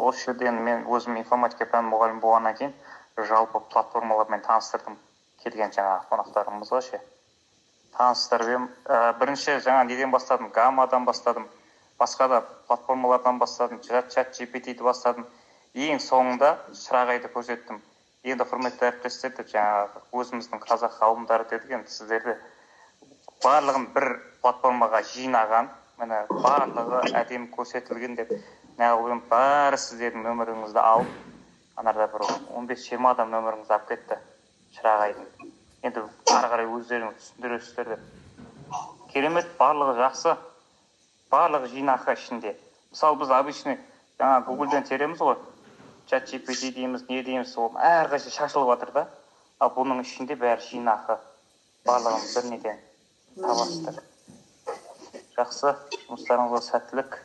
Осы жерден мен өзім информатика пән мұғалімі болғаннан кейін жалпы платформалармен таныстырдым келген жаңағы қонақтарымызға ше. Таныстырып едім. Бірінші жаңа неден бастадым? Гаммадан бастадым, басқа да платформалардан бастадым, чат GPT-ді бастадым. Ең соңында Шырағайды көрсеттім. Енді, құрметті әріптестер, деп, жаңағы өзіміздің қазақ ғалымдары дедік, енді сіздерді барлығын бір платформаға жинаған, міне, барлығы әдемі көрсетілген деп неғып, бәрі сіздердің нөміріңізді алып, анарда бір 15-20 адам нөміріңізді алып кетті Шырағайдың. Енді ары қарай өздеріңіз түсіндіресіздер деп. Керемет, барлығы жақсы, барлығы жинақы ішінде. Мысалы, біз обычный жаңа Гуглден тереміз ғой, чат GPT дейміз, не дейміз, ол әрқайсысы шашылып жатыр да. Ал бұның ішінде бәрі жинақы, барлығын бір неден табасыздар. Жақсы, жұмыстарыңызға сәттілік.